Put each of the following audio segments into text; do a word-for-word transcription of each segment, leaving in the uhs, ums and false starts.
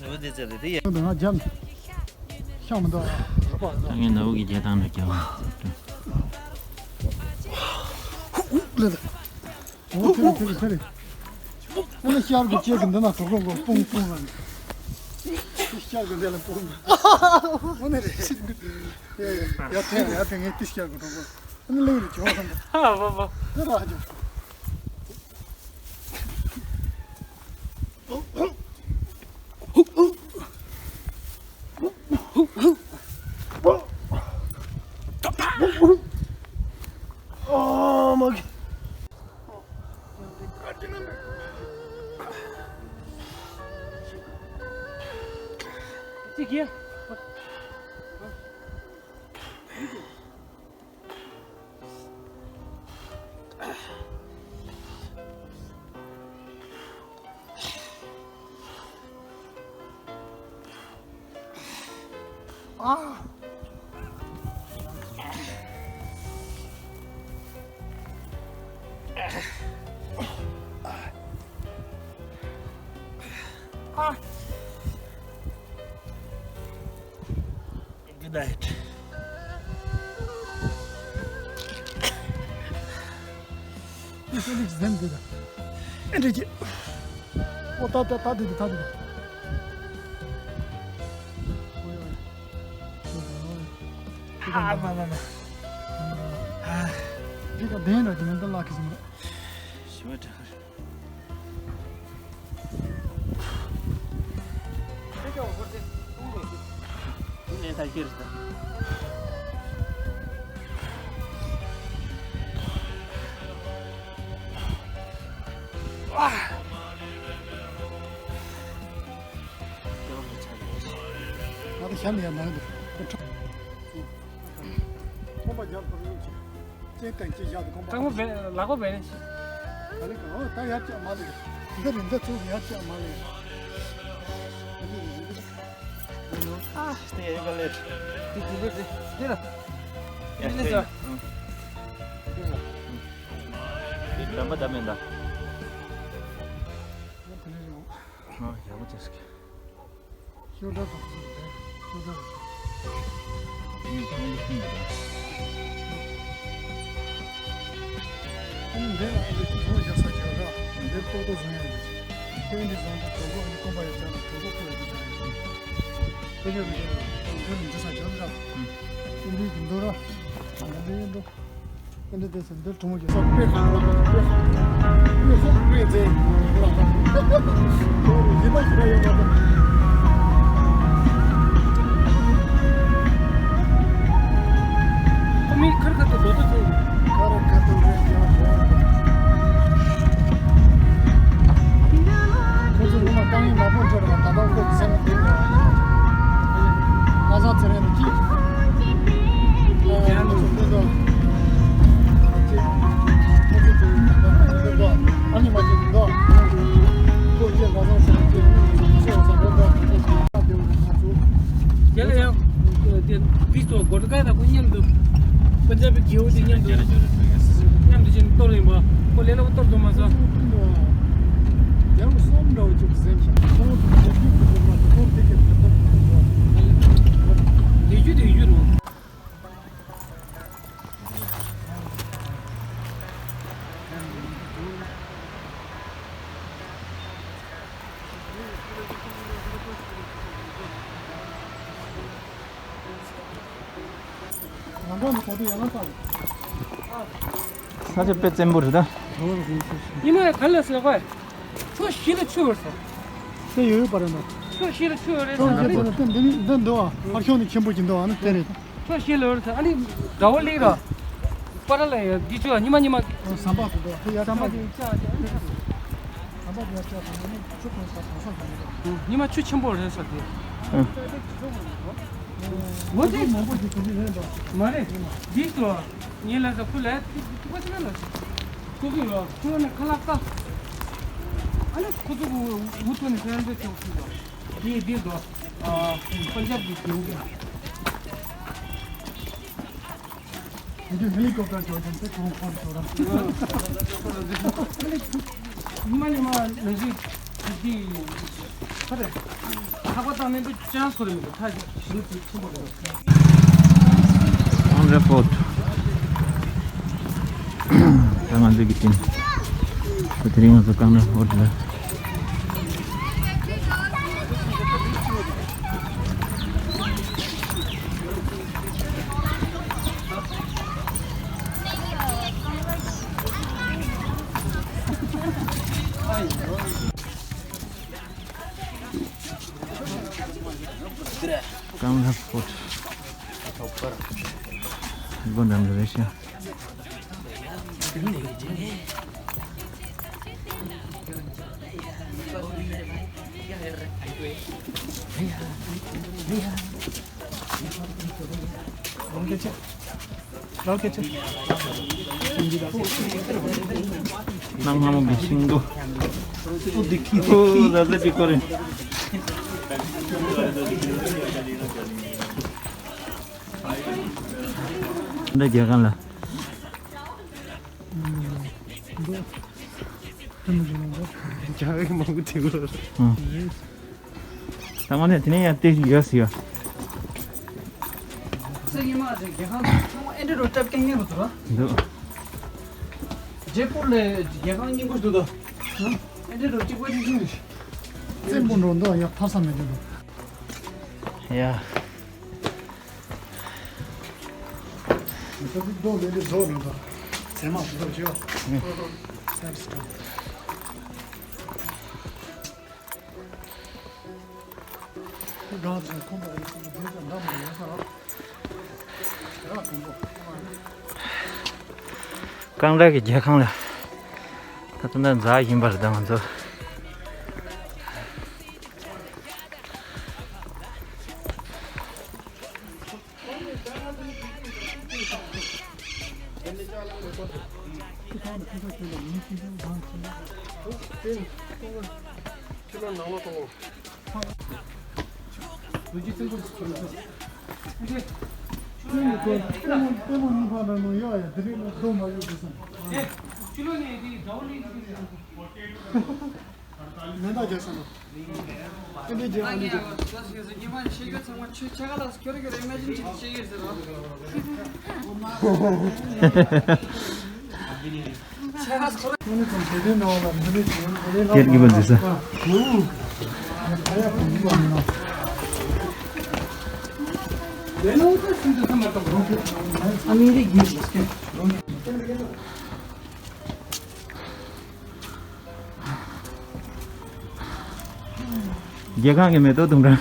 འདི་ང་འཇམ། ཤ་མི་འདུག་ད་ངས་ནོར་བུ་གི་རྒྱལ་ཐང་ལ་རྒྱབ། ལེ་ལེ། འོ་ཐེ་རེ་ཐེ་རེ་ཐེ་རེ། ཨ་ནི་ཤར་གི་ལྕེ་གི་འདི་ན་གྲོགས་གྲོགས་གོ་སྤུང་སྤུང་ལ་ནི། ཤར་གི་འདི་ལ་སྤུང་། འོ་ནི་རེད། ཡ་ཐེ་ཡ་ཐེ་ངས་ཏི་ཤར་གི་གྲོགས་གོ། ཨ་ནི་གླིང་རུ་གྱོང་སོང་། ཨ་བ་བ། འདི་ར་ཇོ། Oh my god. Good night. ཨེ་ཧྥེ་ལིག་ཟེམ་འདི་དང་། ཨེ་འདྲ་ཅི། ཨོ་ད་ད་ད་འདི་འདི་ད་འདི་དང་། ཨ་མ་མ་མ། ཨ། འདི་ག་བདེན་ར་འདི་མིན་ད་ལག་གི་ཟེམ་ར། ཞི་བ་དྲག་ང་ད་ཞབས་ནས་ཡར་ནང་དུ། ཁོང་པ་རྒྱབ་ཁོ་རེ་ཡོད་ཅིག་ཅེས་ཏན་ཅེས་བཞག་ཏུ་ཁོང་པ། སྐྲག་མོ་བེ་ལག་པ་བེ་ནས་ཤི། ག་ལེ་ག་ཨོ་ད་ཡར་བཅག་མ་ལེ། འདི་རེད་འདི་ཚུར་ཡར་བཅག་མ་ལེ། ཨ་སྟེ་ཡ་ཡོ་ག་ལེ། འདི་འདི་འདི་འདི་འདི་ར། ཡ་འདི་འདི་ཟ། འདི་ཟ། འདི་འདམ་པ་འདམ་མེད་ད། ཨ་ཡག་པོ་བྱས་སོང་། ཤོག་སྒྲ་དང་ཤོག་སྒྲ་དང་། ཨ་ནི་འདི་ལ་ཨ་ནི་ཁོང་བཞག་ས་བྱོས་ར། འདིར་ཏོག་ཏོག་བཟུང་ཡ་ཡོད། ཁྱེད་འདི་བཟུང་དུས་གྲོད་ཁོག་ཨ་ནི་སྐོམ་པ་ཡོད་ཙང་གྲོད་ཁོག་ཁོ་ཡོད་ཙང་ཡོད། དེ་ག་རེད་འདིར་འཛུལ་ས་བྱོས་ར། ཨ་འདི་གི་འདུག་ར། ཨ་འདི་འདུག་ཨ་འདི་དེ་ཚོ་འདིར་གྲོང་མོ་གི་ས་དཔེ་ཁང་ལ་དཔེ་ཁང་དཔེ་ཧོབ་དཔེ་མཛེས་ཡིན་པ་ཞིག་ཡོད་མ་རེད། ཁོ་མི་ཁར་ཁ་ཏུ་རྡོ་ཏུ་ཚོ་ཁར་ཁ་ཏུ་རེད་ཡ་ཧོ། ཁོ་ཚོ་ངོ་མ་དཀའ་ངལ་མང་པོ་འཕྲད་རེད་པ། ད་ལྟ་ཁོ་སེམས་བདེ་ཡོད་ཨ་ནི་ང་ཚོ་ཚེ་རིང་དུ་ཅི། དེ་ལ་ཡང་དེ་བིས་དང་གོ་ཏ་ཀ་དང་ཁོ་མཉམ་དུ་པན་ཇབ་པའི་རྒྱལ་པོ་དེ་མཉམ་དུ་མཉམ་དུ་ཕྱིན་གཏོར་ཡིན་པ། ཁོ་ལས་སླ་པོ་གཏོར་ཐུབ་མ་སོང་། རྒྱལ་པོ་གསུམ་འདྲ་བོ་ཅིག་གཟིམ་ཤག་ཁོང་དེ་རྒྱུད་ཀྱི་ཁོ་མ་དེ་ཁོང་དེ་གི་ཁ་ཐོག་དེ་རྒྱུད་དེ་རྒྱུད་རུང་། ང་འགྲོ་ནི་ག་དུས་ཡང་ན་ས་རེད། ས་ཆ་དཔེ་བཙན་པོ་རེད་ད། ཉི་མ་ག་ལ་ཟེར་གོ། ཕྱོགས་བཞི་ལ་ཆུ་ཡོད་ས། དེ་ཡོད་ཡོད་པ་རེད་ན། ཕྱོགས་བཞི་ལ་ཆུ་ཡོད་རེད་ས། ཕྱོགས་བཞི་ལ་ཆུ་ཡོད་རེད་ས། དེ་འདི་ནི་འདི་འདུག་ཨ། ཕར་ཕྱོགས་ནི་ཆེན་པོ་ཅིག་འདུག་ཨ་ནི་དེ་རེད། ཕྱོགས་བཞི་ལ་ཡོད་རེད་ས། ཨ་ནི་དགྲ་བོ་གླིང་ར། པ་ར་ལ་ཡ་འདི་ཆུ་ཨ་ཉི་མ་ཉི་མ། ཟམ་པ་ཟེར་འདུག་ཨ། དེ་ཡར་ཟམ་པ་ཆགས་དེ་ཡར་ཆགས་དེ། ཟམ་པ་དེ་ཡར་ཆགས་དེ་ནི་ཆུ་གང་ས་གང་ས་ཟེར་འདུག་ཉི་མ་ཆུ་ཆེན་པོ་རེད་ས་དེ། ཨ། ངོ་དེ་མང་པོ་ཞིག་གོ་གི་རེད་འདུག་མ་རེད། འདི་ཚོ་ངའི་ལ་ས་ཁུ་ལ་ཐིག་ཐིག་པ་ཅི་ལ་ལ་ཁུ་གི་ལོ་ཁུ་ནི་ཁ་ལག་ཀ། ཨ་ནི་ཁུ་ཚོ་གུ་འུ་ཐོ་ནི་ཁ་ཡང་འདི་ཚོ་ཁུ་ལོ། འདི་འདི་ཚོ་ཨ་པན་ཇབ་གི་རྒྱལ་པོ། འདི་ཧེ་ལི་ཀོབ་ཊར་འབྱོར་ཙང་དེ་གོང་འཁོར་འབྱོར་ར། ཉི་མ་ཉི་མ་ནང་བཞིན། Congress Fort. ད་ང་ཚོ་གི་ཊིམ། ད་དེ་རིང་ང་ཚོ་Congress Fort ལ། Congress Fort. སྒོ་འགྲམ་དུ་རེད་ཤག་ནང་ལྷ་མོ་གི་ཤིང་སྡོང་། ཨོ་ད་ད་ཅིག་ཀོ་རེ། འདི་རྒྱལ་ཁང་ལ། རྒྱ་གར་མང་པོ་དེ་བར། ཨང་། ད་དངོས་གནས་དེ་ནས་ཡང་བལྟས་ཤིག་ཡོད་ཟེར་ཡོད། སེ་ཉི་མ་ཟེར་རྒྱལ་ཁང་ཚང་མ་ཨེ་འདྲ་རུ་བཀྲ་སྐྱིད་ངེས་པ་འདུག་ར། འདུག་རྒྱལ་པོ་ལས་རྒྱལ་ཁང་རྙིང་པོ་འདུག་ད། ཨེ་འདྲ་རུ་གཅིག་པ་གཅིག་རྐྱང་རེད། བཙན་པོ་འགྲོ་འདུག་ཡ་ཐར་ས་མེད་འདུག་ཡ། མི་ཚོ་འདི་རྡོ་ལེ་ལེ་བཟོ་ནང་དང་། ཟེ་མ་བཟོ་བྱེད་པ། ཨེ་སི་ཀྲིམ། ཀང་ཀྲ་གི་རྒྱལ་ཁང་ལ་ད་ལྟ་ན་འཛེགས་བཞིན་པ་རེད་ད་ང་ཚོ། མེ་མདའ་རྒྱག་ས་ན། ཨེ་འདྲས་རྒྱག་ཨ་ནི་རྒྱག་སྐད་ཀྱི་བ་འཛི་ས། ཨ་མི་རི་ཀའི། རྒྱལ་ཁང་གི་མེ་ཏོག་ལྡུམ་ར།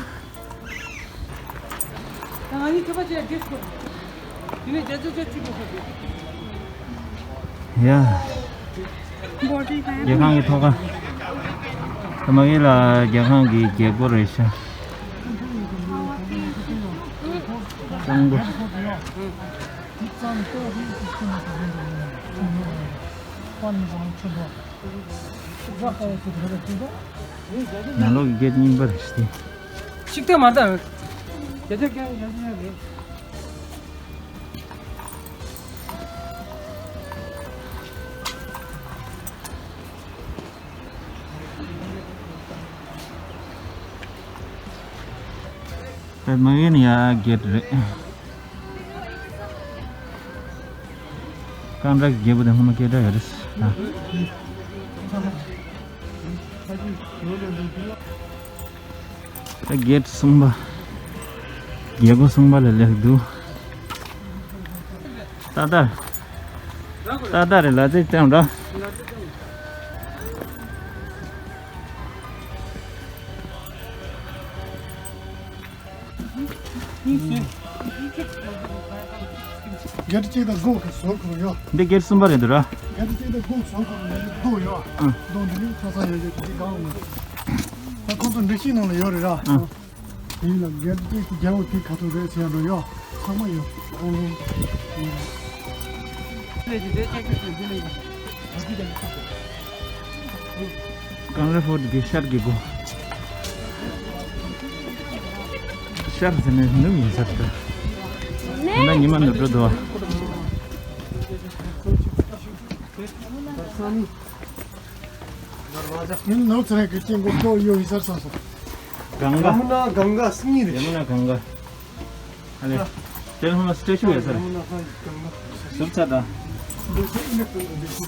ཡ། རྒྱལ་ཁང་གི་ཐོག་ཁ། ད་མ་གི་ལ་རྒྱལ་ཁང་གི་རྒྱལ་སྒོ་རེད་ཤག་གཙང་པོ། ནང་ལོགས་ཀྱི་གེ་ཊི་རྙིང་པ་རེད་ཤག་ཅིག་ལྟ་མ་ལྟ། རྒྱ་ཆེ་རྒྱ་ཆེ་རྒྱ་ཆེ་རེད། ད་མ་གི་ནི་ཡ་གེ་ཊི་རེད། ཀང་ཀྲ་གི་རྒྱལ་པོ་དེ་སྔོན་མ་སྐད་གྲགས་ཡོད་རེད། ད་གེ་ཊི་གསུམ་པ། རྒྱལ་སྒོ་གསུམ་པ་ལ་སླེབས་འདུག་ཏག་ཏག་ཏག་ཏག་རེད་ལ་ཙིག་ཙམ་འགྲོ། གེ་ཊི་གཅིག་དང་སྒོ་གི་ཟུར་ཁོ་ཡོད། འདི་གེ་ཊི་གསུམ་པ་རེད་འདུག་ར། གེ་ཊི་གཅིག་དང་སྒོ་ཟུར་ཁོ་ཡོད། རྡོ་ཡོད། ཨ། རྡོ་འདི་ནི་ཆ་ཚང་ཡོད་ཡོད་ཀྱི་འདི་གང་ཡོད། ད་ཁོང་ཚོ་འདྲི་ཤེས་ནང་ལ་ཡོད་རེད་ར། ཨ། དེ་ཡིན་ལ་གེ་ཊི་གཅིག་གི་རྒྱལ་པོ་དེ་ག་ཚོད་རེད་ཟེར་ཡ་འགྲོ་ཡོད། ཚང་མ་ཡོད། ཨོ། ཀང་ཀྲ་ཕོར་ཊི་གི་ཤར་གྱི་སྒོ། ཤར་ཟེར་ནས་ནུབ་ཡིན་ས་རེད། ད་ཉི་མ་ནུབ་འགྲོ་འདུག་ཨ། दरवाजा। इन नौ तरह के चेंगो तो यो हिसाब से। गंगा। यमुना, गंगा सिंह रे। यमुना गंगा। अरे, तेरे हम स्टैचू है सर। यमुना, हाँ, गंगा। सुरक्षा था। देखो, इन्हें तो देखो।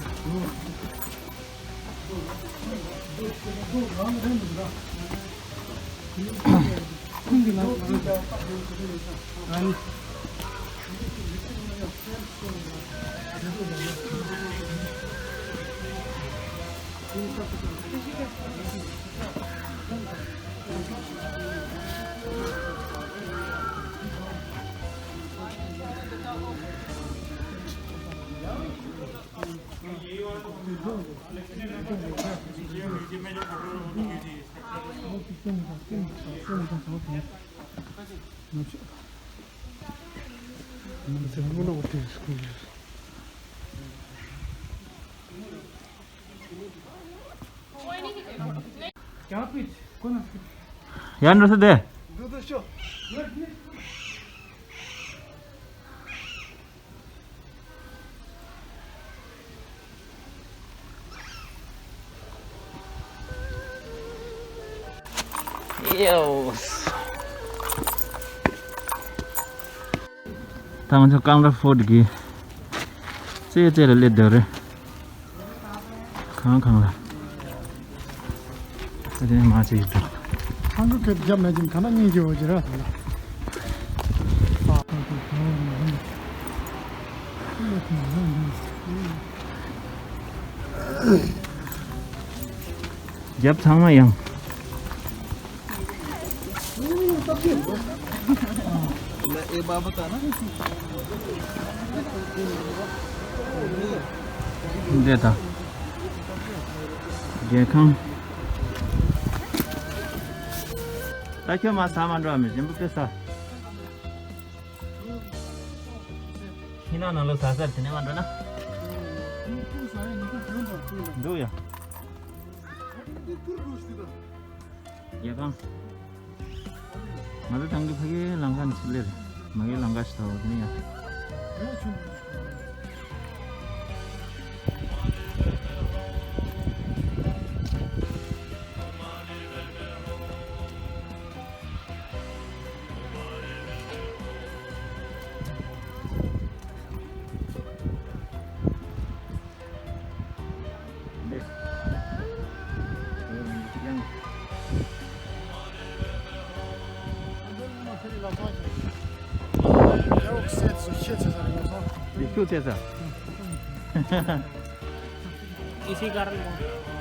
ཡར་འགྲོ་ས་དེ། ཡོ། ད་ང་ཚོ་ཀང་ར་ཕོར་ཌི་གི་རྩེ་རྩེ་ལ་སླེབས་བསྡད་རེད། གང་གང་ལ། ད་དེ་ནས་མ་བྱེད་ཀྱི་འདུག་ཁང་ཁུ་ཁེབས་རྒྱབ་མེད་ཅིང་ག་ན་སྙིང་རྗེ་བོ་ཅི་ར་དེ་ལ། རྒྱབ་ཚང་མ་ཡང་། འདི་དང་། རྒྱལ་ཁང་། ད་ཁྱོད་མ་ཟ་མ་འགྲོ་བ་མི་གཞན་པ་དཔེ་ཟ། ཤིང་ནགས་ནང་ལོགས་ཟ་ཟ་དེ་ནས་མ་འགྲོ་ན། འགྲོ་ཡ། རྒྱལ་ཁང་། ང་ཚོ་ཐང་གི་ཕ་གིའི་ལམ་ཁ་ནས་ཕྱིར་སླེབས་རེད། མ་གིའི་ལམ་ཁ་ཞིག་ཐོག་དེ་ནས་ཡང་། इसी कारण।